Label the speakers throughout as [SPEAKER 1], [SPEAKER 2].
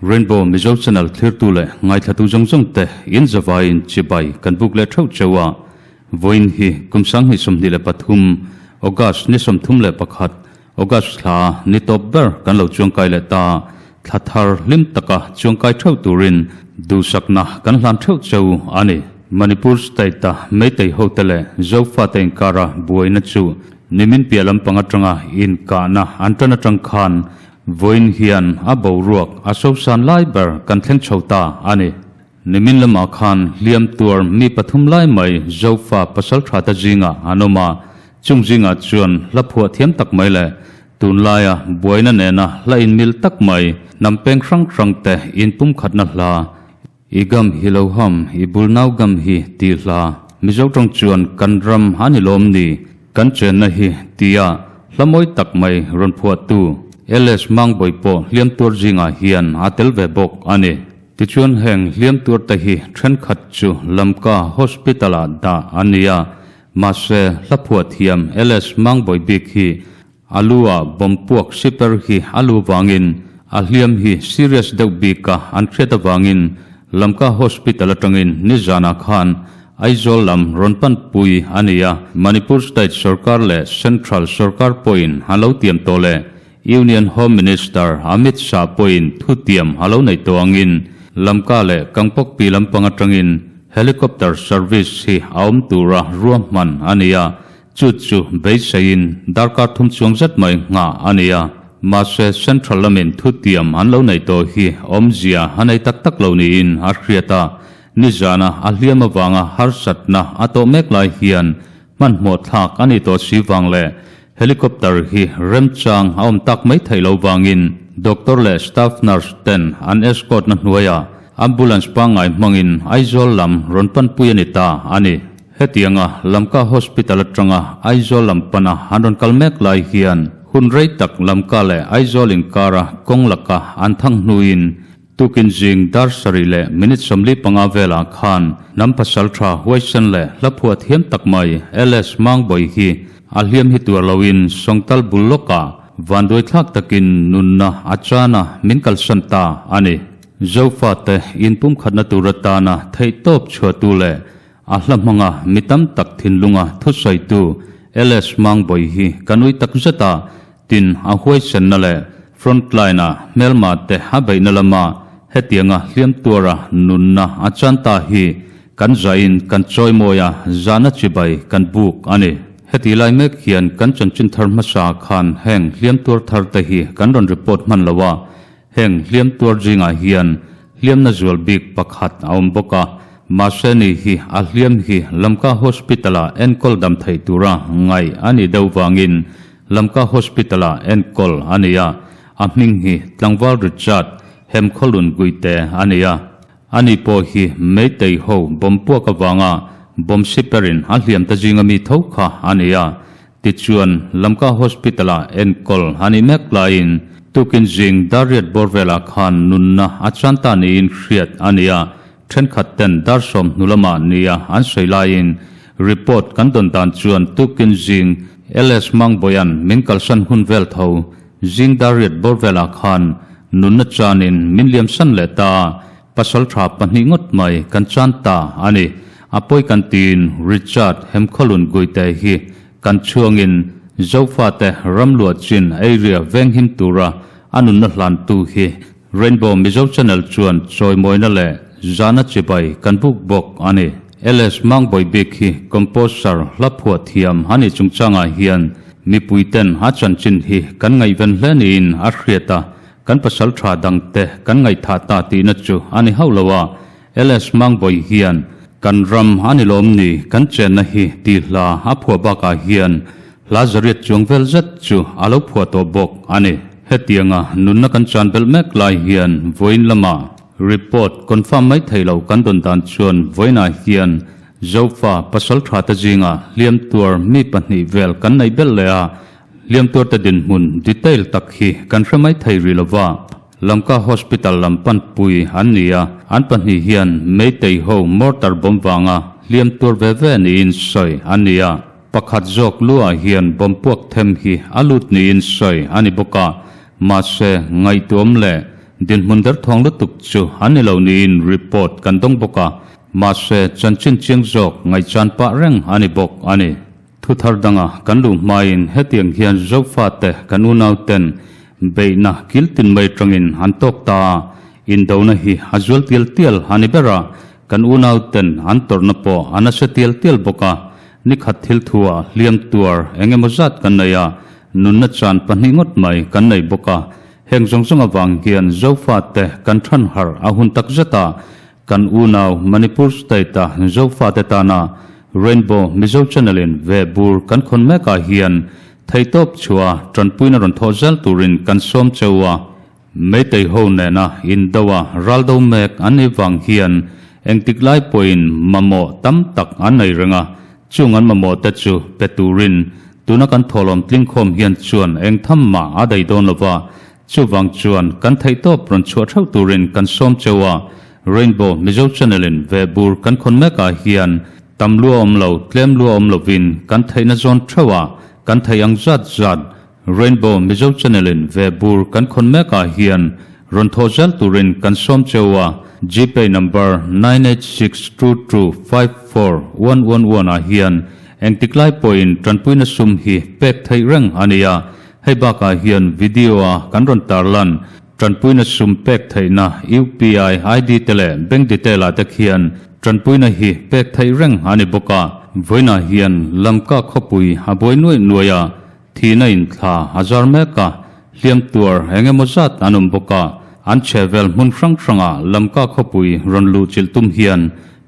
[SPEAKER 1] Rainbow Mizo Channel thlirtu leh ngaithlatu zawng zawng te in zavaiin chibai kan buk leh theuh cheu a. Vawiin hi kum 2023 August ni 31 August thla ni tawp ber kan lo chuangkai leh ta. Thla thar hlim taka chuangkai theuh turin duhsakna kan hlan theuh cheu a ni. Manipur State-a Meitei hote leh Zofate inkara buaina chu nimin piah lampang atanga inkahna an tan atang khan Vawiin hian a boruak a sosan lai ber kan thleng chho ta a ni. Nimin lamah khan hliam tuar mi pathum lai mai Zofa pasal tha ta zingah an awm a, chung zingah chuan hla phuah thiam tak mai leh tunlaia buaina nena hla inmil tak mai hnam peng hrang hrang te inpumkhatna hla I gam hi lo ham, i bul nau gam hi tih hla. Mizo tawng chuan kan ram a ni lawm ni, kan chenna hi tia hla mawi tak mai rawn phuahtu LS Mangbawi pawh hliam tuar zingah hian a tel ve bawk a ni. Tichuan heng hliam tuar te hi thenkhat chu Lamka Hospital ah dah a ni a, mahse hla phuah thiam LS Mangbawi bik hi A lu ah bomb puak siper hi a lu vangin a hliam hi serious deuh bik a an hriat avangin Lamka Hospital atangin nizanah khan Aizawl lam rawn pan pui a ni a. Manipur State sorkar leh Central sorkar pawhin a lo tiam tawh leh Union Home Minister Amit Shah pawhin thu tiam a lo nei tawh angin Lamka leh Kangpokpi lampang atangin Helicopter service hi a awm tura ruahman a ni a. Chu chu beiseiin darkar thum chuang zet mai nghah a ni a, mahse Central lamin thutiam an lo nei tawh hi awmzia a nei tak tak lo niin a hriat a, nizana a hliam avanga harsatna a tawh mek lai hian hmanhmawh thlak a ni tawh si vang leh helicopter hi remchang a awm tak mai theih lo vangin doctor leh staff nurse ten an escort na hnuaiah ambulance pangngai hmangin Aizawl lam rawn panpui a ni ta a ni. Hetianga Lamka Hospital atanga Aizawl lam pana an rawn kal mek lai hian hun rei tak Lamka leh Aizawl inkara kawng laka an thang hnuin tukin zing dar sarih leh minute 45 velah khan hnam pasal tha huaisen leh hla phuah thiam tak mai LS Mangbawi hi a hliam hi tuar loin Sawngtal bul lawkah vanduai thlak takin nunna a chan a min kalsan ta a ni. Zofate inpumkhatna tur atana theihtawp chhuahtu leh A hla hmanga mi tam tak thinlunga thusawitu LS Mangbawi hi ka nui tak zet a, tin a huaisenna leh frontline-a hmelma te a beihna lama hetianga hliam tuara nunna a chan ta hi kan zaiin kan chawimawi a, zahna chibai kan buk a ni. Heti lai mek hian kan chanchin thar hmasa khan heng hliam tuar thar te hi kan rawn report hman lo a, Heng hliam tuar zingah hian hliamna zual bik pakhat a awm bawk a, mahse ni hi a hliam hi Lamka Hospital-ah enkawl dam theih tura ngaih a nih deuh vangin Lamka Hospital-ah enkawl a ni a, a hming hi Tlangval Richard Hemkhawlun Guite a ni a. Ani pawh hi Meitei ho bomb puak avanga bomb siperin a hliam ta zinga mi tho kha a ni a, Tichuan, Lamka Hospital-ah enkawl a nih mek laiin tukin zing dar riat bawr velah khan nunna a chan ta niin hriat a ni a, thenkhat ten dar sawm hnu lamah nia an sawi laiin report kan dawn dan chuan tukin zing LS Mangbawia'n min kalsan hun vel tho zing dar riat bawr velah khan nunna chanin min liamsan leh ta a, Pasal tha pahnih ngawt mai kan chan ta a ni. A pawi kan tiin Richard Hemkhawlun Guite hi kan chhuangin Zofate ramluah chin area venghim tura a nunna hlantu hi Rainbow Mizo Channel chuan chawimawina leh zahna chibai kan buk bawk a ni. LS Mangbawi bik hi composer hla phuah thiam a nih chungchangah hian mipuiten a chanchin hi kan ngaihven hle niin a hriat a, Kan pasal tha dangte kan ngaihthah ta tihna chu a ni hauh lo a, LS Mangbawi hian kan ram a ni lawm ni kan chenna hi tih hla a phuah bakah hian hla zariat chuang vel zet chu a lo phuah tawh bawk a ni. Hetianga nunna kan chan belh mek lai hian vawiin lama report confirm mai thei lo kan dawn dan chuan vawiinah hian Zofa pasal tha te zingah hliam tuar mi pahnih vel kan neih belh leh a, Hliamtuarte dinhmun detail tak hi kan hre mai thei rih lova, Lamka Hospital lam panpui an ni a, an pahnih hian Meitei ho mortar bomb vanga hliam tuar ve ve niin sawi an ni a, pakhat zawk luah hian bomb puak them hi a lut niin sawi a ni bawk a, mahse ngaihtuam leh. Dinhmun derthawng lutuk chu an ni lo niin report kan dawng bawk a, mahse chanchin chiang zawk ngaihchan pah reng a ni bawk a ni. Thu thar danga kan luh hmain hetiang hian Zofate kan unauten beihna kil tin mai tangin an tawk ta a, indona hi a zual tial tial a ni ber a, kan unauten an tawrhna pawh a nasa tial tial bawk a, nikhat thil thuah hliam tuar eng emaw zat kan nei a, nunna chan pahnih ngawt mai kan nei bawk a, heng zawng zawng avang hian Zofate kan than harh a hun tak zet a, Kan unau Manipur State-a Zofate tana Rainbow Mizo Channel-in ve bur kan khawn mekah hian theihtawp chhuah tanpuina rawn thawh zel turin kan sawm cheu a. Meitei ho nena indo a ral do mek an nih vang hian engtik lai pawhin mamawh tam tak an nei reng a, chung an mamawh te chu pe turin tuna kan thawhlawm tlingkhawm hian chuan eng tham mah a dei dawn lova, Chuvang chuan kan theihtawp rawn chhuah theuh turin kan sawm cheu a, Rainbow Mizo Channel in ve bur kan khawn mekah hian tam lua awm lo, tlem lua awm lovin kan theihna zawn theuh a, kan theih ang zat zat Rainbow Mizo Channel in ve bur kan khawn mekah hian rawn thawh zel turin kan sawm cheu a, Gpay number 9862254111 ah hian engtik lai pawhin tanpuina sum hi pek theih reng a ni a, Hei bakah hian video-a kan rawn tarlan tanpuina sum pek theihna UPI ID te leh bank detail-ah te khian tanpuina hi pek theih reng a ni bawk a. Vawiinah hian Lamka khawpui a buai nuaih nuaih a, thihna inthla a zar mek a, hliam tuar eng emaw zat an awm bawk a. An chhehvel hmun hrang hrangah Lamka khawpui rawn luh chilh tum hian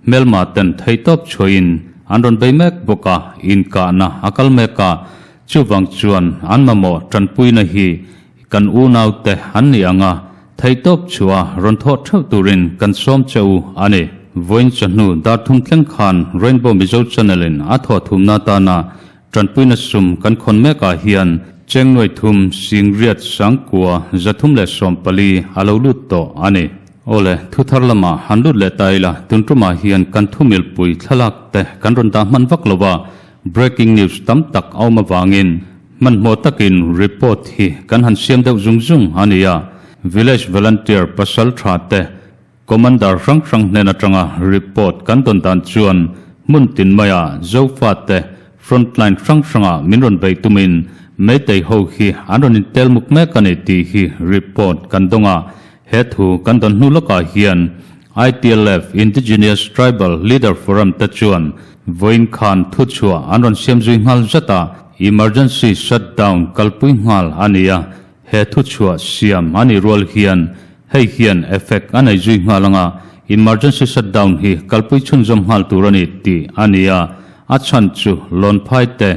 [SPEAKER 1] hmelma ten theihtawp chhuahin an rawn bei mek bawk a, inkahna a kal mek a. Chuvang chuan an mamawh tanpuina hi kan unaute an ni ang a, theihtawp chhuah rawn thawh theuh turin kan sawm che u a ni. Vawiin chawhnu dar thum thleng khan Rainbow Mizo Channel-in a thawh thumna atana tanpuina sum kan khawn mekah hian cheng nuai thum singriat sangkua 314 a lo lut tawh a ni. Awle, thu thar lamah han lut leh ta ila, tun tumah hian kan thumilpui thlalak te kan rawn dah hman vak lo a, Breaking news tam tak a awm avangin hmanhmawh takin report hi kan han siam deuh zung zung a ni a. Village Volunteer pasal tha te Commander hrang hrang hnen atanga report kan dawn dan chuan hmun tin maiah Zofa te frontline hrang hrangah min rawn beih tumin Meitei ho hi an rawn intel muk mek a ni tih hi report kan dawng a. He thu kan dawn hnu lawkah hian ITLF, Indigenous Tribal Leader Forum, te chuan vawiin khan thuchhuah an rawn siam zui nghal zat a, emergency shutdown kalpui nghal a ni a, he thuchhuah siam a nih rual hian hei hian effect a nei zui nghal anga emergency shutdown hi kalpui chhunzawm nghal tur a ni tih a ni a, a chhan chu Lawnphai te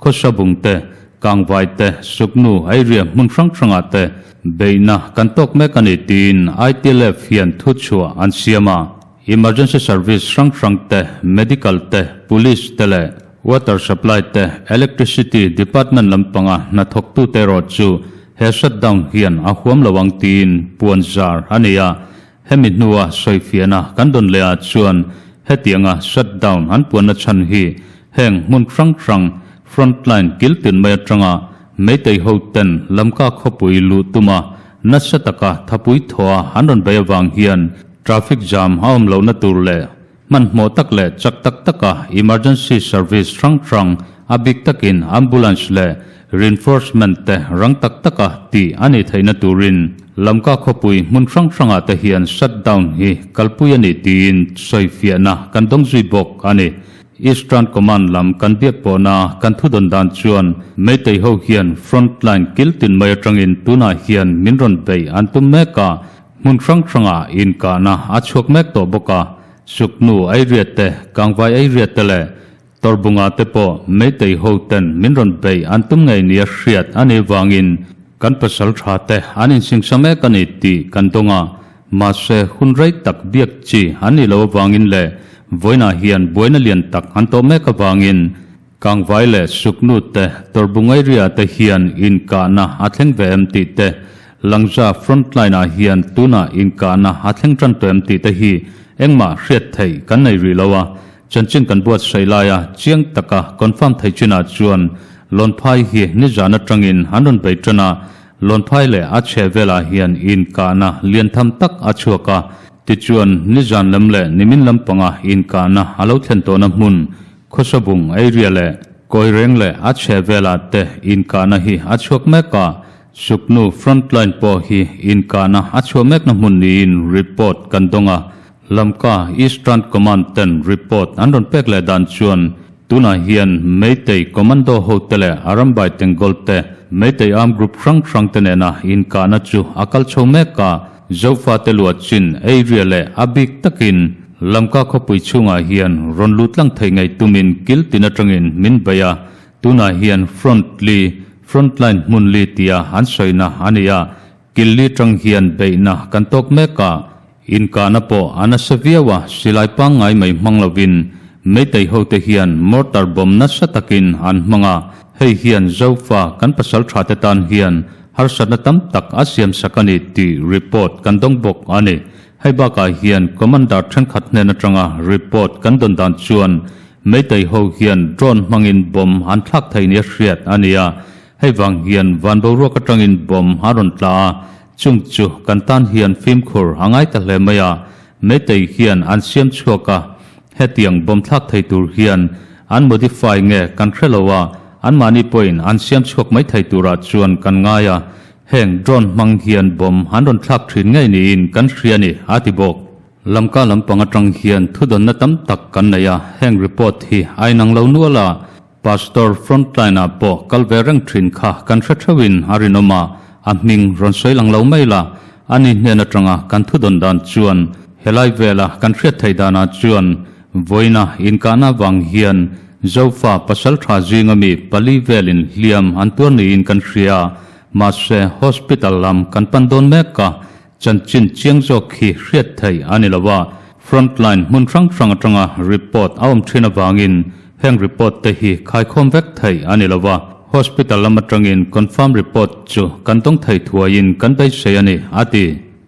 [SPEAKER 1] Khawsabung te, Kangvai te, Suknu, Airia hmun hrang hrangah te beihna kan tawk mek a ni tiin ITLF hian thuchhuah an siam a. Emergency service hrang hrang te, medical te, police te leh water supply te, electricity department lampanga hnathawktute erawh chu he shutdown hian a huam lo ang tiin puan zar a ni a. Hemi hnua sawifiahna kan dawn leh ah chuan hetianga shutdown an puanna chhan hi heng hmun hrang hrang frontline kil tin mai atanga Meitei ho ten Lamka khawpui luh tuma nasa taka thapui thawha an rawn bei avang hian traffic jam a awm lohna tur leh Hmanhmawh tak leh chak tak taka emergency service hrang hrang, a bik takin ambulance leh reinforcement te rang tak taka tih a nih theihna turin Lamka khawpui hmun hrang hrangah te hian shutdown hi kalpui a nih tiin sawifiahna kan dawng zui bawk a ni. Eastern Command lam kan biak pawhna kan thudawn dan chuan Meitei ho hian frontline kil tin mai atangin tunah hian min rawn beih an tum mek a, Hmun hrang hrangah inkahna a chhuak mek tawh bawk a, Suknu ei riat te, Kangvai ei riat te leh Tawrbunga te pawh Meitei ho ten min rawn beih an tum ngei nia hriat a nih vangin kan pasal tha te an insingsa mek a ni tih kan dawng a, mahse hun rei tak biak chi an nih loh avangin leh vawiinah hian buaina lian tak an tawh mek avangin Kangvai leh Suknu te, Tawrbungairiah te hian inkahna a thleng ve em tih te, Langza frontline ah hian tunah inkahna a thleng tan tawh em tih te hi engmah hriat theih kan nei rih lo a, chanchin kan buatsaih laia chiang taka confirm theih chinah chuan Lawnphai hi nizan atangin an rawn bei tan a. Lawnphai leh a chheh velah hian inkahna lian tham tak a chhuak a, tichuan nizan lam leh nimin lampanga inkahna a lo thlen tawhna hmun Khawsabung area leh Kawireng leh a chheh velah te inkahna hi a chhuak mek a, Suknu frontline pawh hi inkahna a chhuah mekna hmun niin report kan dawng a, Lamka Eastern Command ten report an rawn pek leh dan chuan tunah hian Meitei Commando hote leh Arambai Tengol te Meitei Armed Group hrang hrang te nena inkahna chu a kal chho mek a, Zofate luah chin area leh a bik takin Lamka khawpui chhungah hian rawn lut tlang thei ngei tumin kil tin atangin min bei a, tunah hian Front li, Frontline hmun li tia an sawina a ni a, kil li tang hian beihna kan tawk mek a. Inkahna pawh a nasa viau a, silai pangngai mai hmang lovin Meitei hote hian mortar bomb nasa takin an hmang a, hei hian Zofa kan pasal tha te tan hian harsatna tam tak a siam sak a ni tih report kan dawng bawk a ni. Hei bakah hian Commander thenkhat hnen atanga report kan dawn dan chuan Meitei ho hian drone hmangin bomb an thlak thei nia hriat a ni a, hei vang hian van boruak atangin bomb a rawn tla a, Chung chu kan tan hian fimkhur a ngai ta hle mai a, Meitei hian an siam chhuak a, hetiang bawm thlak thei tur hian an modify nge kan hre lo a, anmahni pawhin an siam chhuak mai thei turah chuan kan ngai a, heng drone hmang hian bawm an rawn thlak thin ngei niin kan hria a ni, a ti bawk. Lamka lampang atang hian thudawnna tam tak kan nei a, heng report hi a inang lo nual a, Pastor frontline ah pawh kal ve reng thin kha kan hre theuhin a rinawm a, a hming rawn sawi lang lo mai la, ani hnen atanga kan thudawn dan chuan helai vela kan hriat theih danah chuan vawiina inkahna avang hian Zofa pasal tha zinga mi pali velin hliam an tuar niin kan hria, mahse hospital lam kan pan dawn mek a, Chanchin chiang zawk khi hriat theih a ni lo a, frontline hmun hrang hrang atanga report a awm thin avangin heng report te hi khaikhawm vek theih a ni lo a, hospital lam atangin confirm report chu kan dawng thei thuaiin kan beisei a ni, a ti.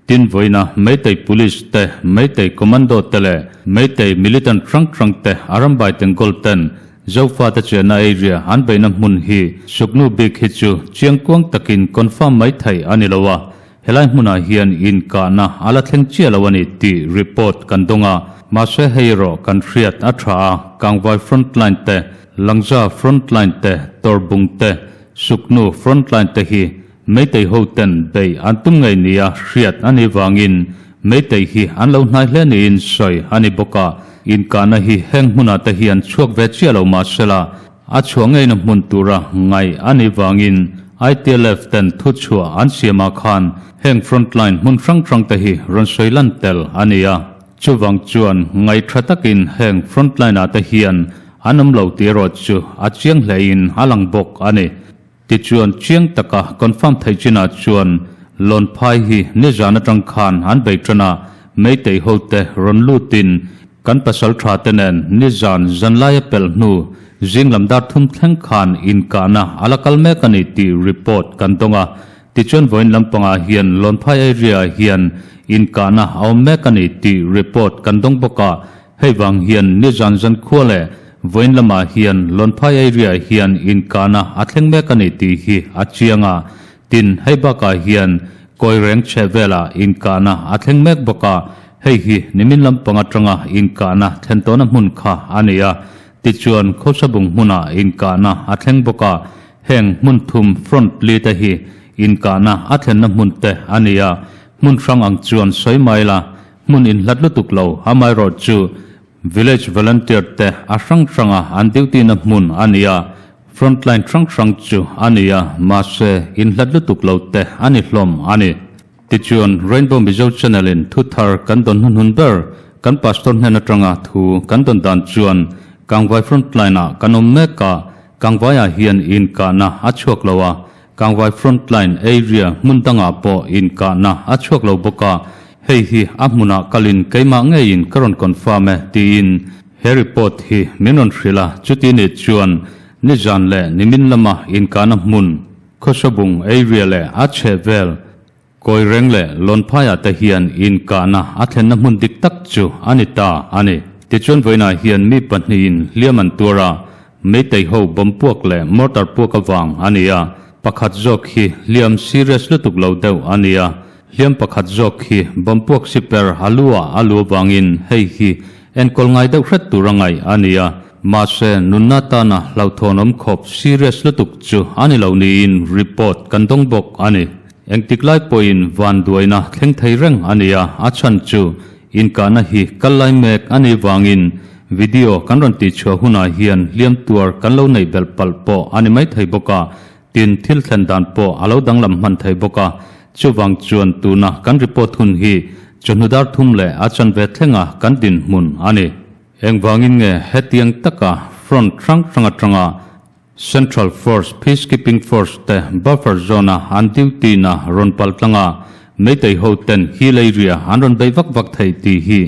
[SPEAKER 1] Tin vawiina Meitei Police te, Meitei Commando te leh Meitei militant hrang hrang te a rambai Tengol ten Zofate chenna area an beihna hmun hi Suknu bik hi chu chiangkuang takin confirm mai theih a ni lo a, Helai hmunah hian inkahna a la thleng chiah lo a ni tih report kan dawng a, mahse hei erawh kan hriat a tha a, Kangvai frontline te, Langza frontline te, Tawrbung te, Suknu frontline te hi Meitei ho ten beih an tum ngei nia hriat a nih vangin Meitei hi an lo hnai hle niin sawi a ni bawk a, inkahna hi heng hmunah te hian chhuak ve chiah lo mahsela A chhuah ngeina hmun tura ngaih a nih vangin ITLF ten thuchhuah an siamah khan heng frontline hmun hrang hrang te hi rawn sawi lan tel a ni a. Chuvang chuan ngaih tha takin heng frontline ah te hian an awm lo tih erawh chu a chiang hlein a lang bawk a ni. Tichuan chiang taka confirm theih chinah chuan Lawnphai hi nizan atang khan an bei tan a, Meitei hote rawn lutin Kan pasal tha te nen nizan zanlaia pelh hnu zing lam dar thum thleng khan inkahna a la kal mek a ni tih report kan dawng a. Tichuan vawiin lampangah hian Lawnphai area ah hian inkahna a awm mek a ni tih report kan dawng bawk a. Hei vang hian nizan zankhua leh vawiin lamah hian Lawnphai area ah hian inkahna a thleng mek a ni tih hi a chiang a. Tin, hei bakah hian kawi reng chheh velah inkahna a thleng mek bawk a, hei hi nimin lampang atanga inkahna thlen tawhna hmun kha a ni a. Tichuan, Khawsabung hmunah inkahna a thleng bawk a, heng hmun thum front li te hi inkahna a thlenna hmun te a ni a. Hmun hrang ang chuan sawi mai la, hmun inhlat lutuk lo amaherawhchu Village volunteer te a hrang hranga an duty na hmun a ni a, frontline hrang hrang chu a ni a, mahse inhlat lutuk lo te a ni hlawm a ni. Tichuan, Rainbow Mizo Channel in thu thar kan dawn hnuhnun ber kan pastor hnen atanga thu kan dawn dan chuan Kangvai frontline ah kan awm mek a, Kangvai ah hian inkahna a chhuak lo a, Kangvai frontline area hmun dangah pawh inkahna a chhuak lo bawk a, hei hi a hmunah kalin keimah ngeiin ka rawn confirm e tiin he report hi min rawn hrilh a, chuti nih chuan nizan leh nimin lama inkahna hmun Khawsabung area leh a chhehvel Kawi reng leh Lawnphaiah te hian inkahna a thlenna hmun dik tak chu a ni ta a ni. Tichuan vawiinah hian mi pahnihin hliam an tuar a, Meitei ho bomb puak leh mortar puak avang a ni a. Pakhat zawk hi hliam serious lutuk lo deuh a ni a, hliam pakhat zawk hi bomb puak siper a lu ah a lu avangin hei hi enkawl ngai deuh hret tur a ngaih a ni a, mahse nunna tana hlauhthawn awm khawp serious lutuk chu a ni lo niin report kan dawng bawk a ni. Engtik lai pawhin vanduaina thleng thei reng a ni a, a chhan chu inkahna hi kal lai mek a nih vangin video kan rawn tihchhuah hunah hian hliam tuar kan lo neih belh palh pawh a ni maithei bawk a, tin thil thlen dan pawh a lo danglam hman thei bawk a, chuvang chuan tuna kan report hun hi chawhnu dar thum leh a chanve thlenga kan dinhmun a ni. Engvangin nge hetiang taka front hrang hrang atanga Central Force Peacekeeping Force te buffer zone-a an duty na rawn pal tlang a, Meitei ho ten hill area an rawn bei vak vak thei tih hi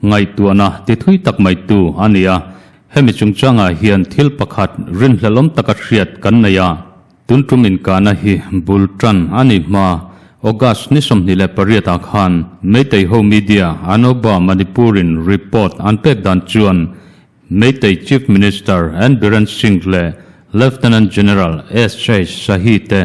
[SPEAKER 1] ngaihtuahna ti thui tak mai tu a ni a. Hemi chungchangah hian thil pakhat rinhlelawm taka hriat kan nei a. Tun tum inkahna hi bul tan a ni hma August ni 28 ah khan Meitei ho media Anoba Manipur-in report an pek dan chuan Meitei Chief Minister N Biren Singh leh Lieutenant General SH Sahi te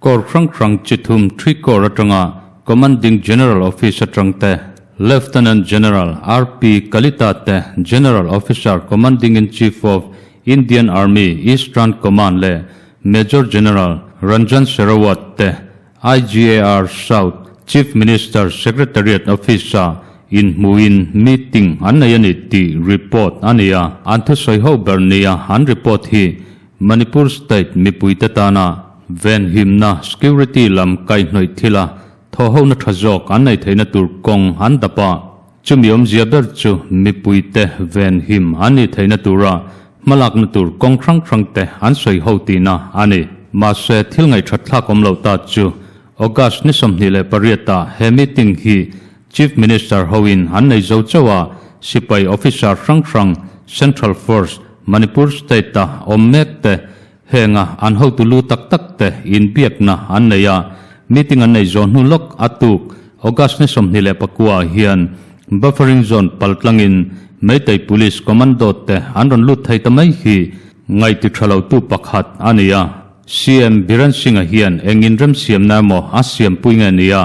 [SPEAKER 1] Corps hrang hrang chi thum Three Corps atanga Commanding General Office atang te, Lieutenant General RP Kalita te General Officer Commanding-in-Chief of Indian Army Eastern Command leh Major General Ranjan Sherawat te IGAR South Chief Minister Secretariat Office-a inhmuhin meeting an nei a ni tih report a ni a. An thusawi ho ber nia an report hi Manipur State mipuite tana venhimna, security, lam kaihhnawih thila thawhhona tha zawk an nei theihna tur kawng an dap a. Chumi awmzia ber chu mipuite venhim an nih theihna tura hmalakna tur kawng hrang hrangte an sawi ho tihna a ni. Mahse, thil ngaihthat thlak awm loh ta chu August ni 28 ah he meeting hi Chief Minister hoin an nei zo chauh a, sipai officer hrang hrang Central Force Manipur State-a awm mek te Henga an hotu lu tak tak te inbiakna an nei a, meeting an nei zawh hnu lawk a tuk August ni 29 ah hian buffering zone paltlangin Meitei Police Commando te an rawn lut thei ta mai hi ngaihti tha lo tu pakhat a ni a. CM Biren Singh-a hian eng inremsiamna emaw a siampui nge ni a,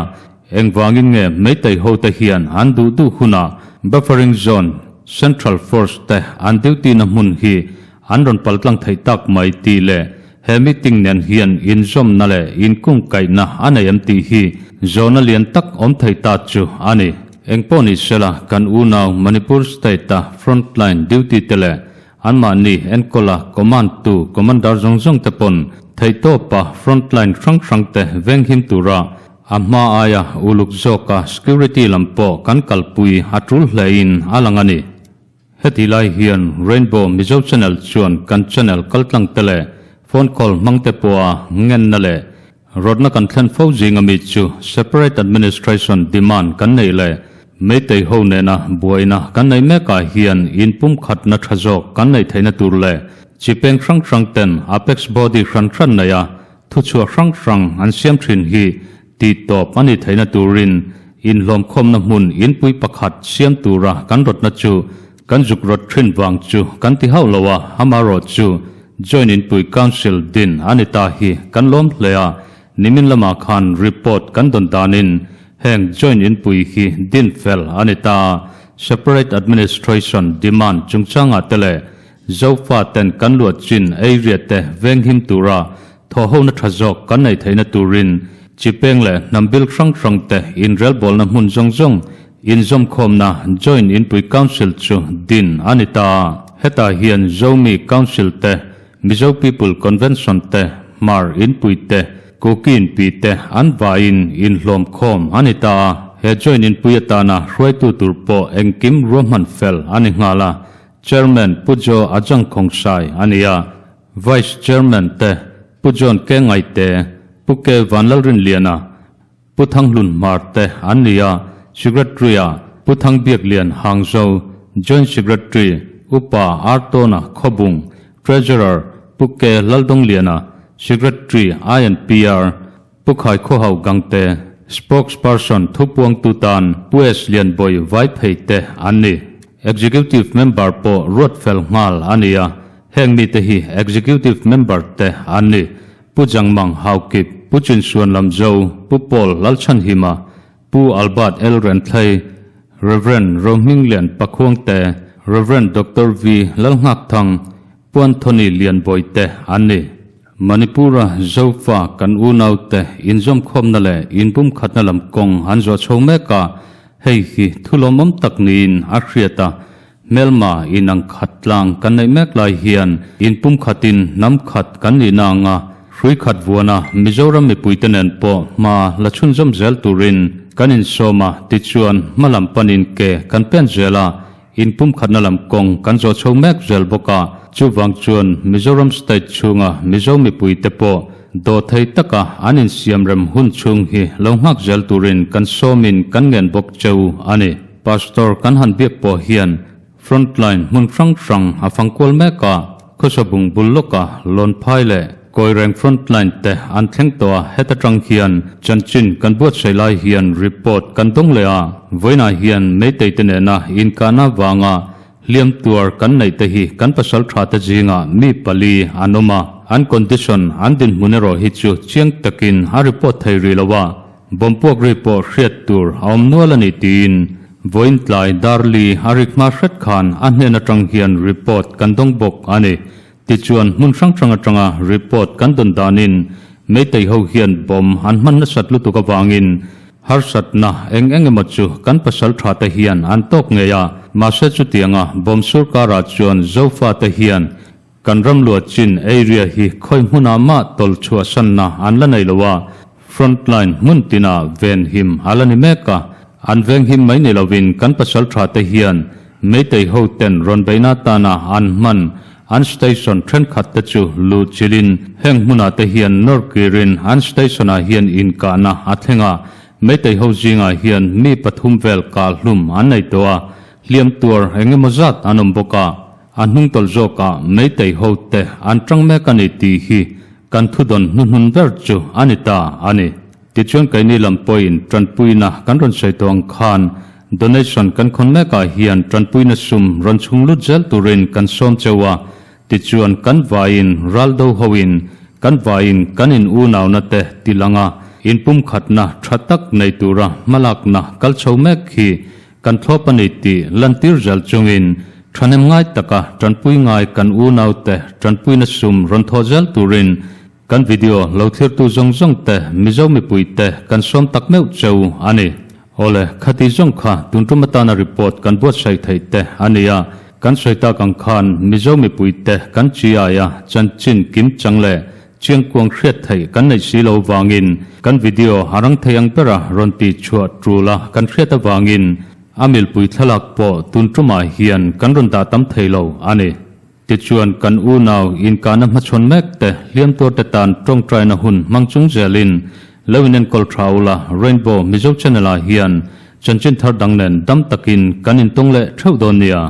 [SPEAKER 1] engvangin nge Meitei hote hian an duh duh hunah buffering zone Central Force te an duty na hmun hi An rawn paltlang theih tak mai tih leh he meeting nen hian inzawmna leh inkungkaihna a nei em tih hi zawhna lian tak awm thei ta chu a ni. Engpawh ni sela kan unau Manipur State-a frontline duty te leh anmahni enkawla command tu commander zawng zawng te pawn theihtawpa frontline hrang hrang te venghim tura a hma aia uluk zawka security lam pawh kan kalpui a tul hlein a lang a ni. Heti lai hian Rainbow Mizo Channel chuan kan channel kaltlang te leh phone call hmang te pawha ngenna leh rawtna kan thlen fo zing ami chu Separate Administration demand kan neih leh Meitei ho nena buaina kan neih mekah hian inpumkhatna tha zawk kan neih theihna tur leh chi peng hrang hrang ten Apex Body hran hran neia thuchhuah hrang hrang an siam thin hi Tih tawp a nih theihna turin inhlawmkhawmna hmun inpui pakhat siam tura kan rawtna chu kan zuk rawt thin vang chu kan ti hauh lo a, amaherawh chu Joint Inpui Council din a ni ta hi kan lawm hle a, nimin lamah khan report kan dawn danin heng Joint Inpui hi din fel a ni ta a, Separate Administration demand chungchangah te leh Zofa ten kan luah chin area te venghim tura Thawhhona tha zawk kan neih theihna turin chi peng leh hnam bil hrang hrang te inrelbawlna hmun zawng zawng inzawmkhawmna Joint Inpui Council chu din a ni ta. Hetah hian Zomi Council te, Mizo People Convention te, Hmar Inpui te, Kuki Inpi te an vaiin inhlawmkhawm a ni ta. He Joint Inpui atana hruaitu tur pawh engkim ruahman fel a ni nghal a, Chairman Pu Jo Ajangkhawngsai a ni a. Vice Chairman te, Pu John K. Ngaite, Pu K. Vanlalrinliana, Pu Thanglun Hmar te an ni a, Secretary-ah Pu Thangbiaklian Hangzo, Joint Secretary Upa Artawna Khawbung, Treasurer Pu K. Laldawngliana, Secretary INPR Pu Khaikhawhau Gangte, Spokesperson thupuangtu tan Pu S. Lianbawi Vaiphei te an ni. Executive Member pawh ruat fel nghal a ni a, heng mite hi Executive Member te an ni. Pu Jangmang Haukip, Pu Chinsuan Lamzo, Pu Paul Lalchhanhima, Pu Albert L. Renthlei, Rev. Rohminglian Pakhuangte, Rev. Doctor V. Lalngakthang, Pu Anthony Lianbawite an ni. Manipur-a Zofa kan unaute inzawmkhawmna leh inbumkhatna lam kawng an zawh chho mek a, hei hi thu lawmawm tak niin a hriat a, hmelma inang khat tlang kan neih mek lai hian inpumkhatin hnam khat kan nihna anga hrui khat vuana Mizoram mipuite nen pawh hma la chhunzawm zel turin kan insawm a, tichuan hma lam panin ke kan pen zel a, Inpumkhatna lam kawng kan zawh chho mek zel bawk a, chuvang chuan Mizoram state chhunga Mizo mipuite pawh dawhthei taka an insiamrem hun chhung hi lo nghak zel turin kan sawmin kan ngen bawk cheu a ni. Pastor kan han biak pawh hian frontline hmun hrang hrang a fangkual mek a, Khawsabung bul lawka Lawnphai leh Kawireng frontline te an thleng tawh a, heta tang hian chanchin kan buatsaih lai hian report kan dawng leh a, vawiinah hian Meitei te nena inkahna vanga hliam tuar kan neih te hi kan pasal tha te zingah mi pali an awm a, an condition an dinhmun erawh hi chu chiang takin a report thei rih lo a, Bawmpuak ri pawh hriat tur a awm nual a ni tiin vawiin tlai Darli a rik hma hret khan a hnen atang hian report kan dawng bawk a ni. Tichuan hmun hrang hrang atanga report kan dawn danin Meitei ho hian bomb an hman nasat lutuk avangin harsatna eng eng emaw chu kan pasal tha te hian an tawk ngei a, mahse chutianga bomb surkarah chuan Zofa te hian Kan ram luah chin area hi khawi hmunah mah tawlh chhuahsanna an la nei lo a, front line hmun tinah ven him a la ni mek a, an veng him mai ni lovin kan pasal tha te hian Meitei ho ten rawn beihna atana an hman an station thenkhat te chu luh chilhin heng hmunah te hian nawr kirin an station ah hian inkahna a thleng a, Meitei ho zingah hian mi pathum vel kah hlum an nei tawh a, hliam tuar eng emaw zat an awm bawk a. A hnungtawlh zawkah Meitei hote an tang mek a ni tih hi kan thudawn hnuhnun ber chu a ni ta a ni. Tichuan keini lam pawhin tanpuina kan rawn sawi tawh ang khan donation kan khawn mekah hian tanpuina sum rawn chhung lut zel turin kan sawm cheu a, tichuan kan vaiin raldo hoin kan vaiin kan in unauna te tilang a inpumkhatna tha tak nei tura hmalakna kal chho mek hi Kan thlawp a ni tih lantir zel chungin thahnem ngai taka tanpui ngai kan unaute tanpuina sum rawn thawh zel turin kan video lo thlirtu zawng zawng te Mizo mipui te kan sawm tak meuh cheu a ni. Awle, khati zawng kha tun tum atana report kan buatsaih theih te a ni a, kan sawi tak ang khan Mizo mipui te kan chi aia chanchin kim chang leh Chiangkuang hriat theih kan neih si lo vangin kan video a rang thei ang bera rawn tih chhuah tul a kan hriat avangin a milpui thlalak pawh tun tumah hian kan rawn dah tam thei lo a ni. Tichuan kan unau inkahna hmachhawn mek te hliam tuar te tan tawngtaina hun hmang chung zelin lo inenkawl tha ula Rainbow Mizo Channel ah hian chanchin thar dang nen dam takin kan intawng leh theuh dawn nia.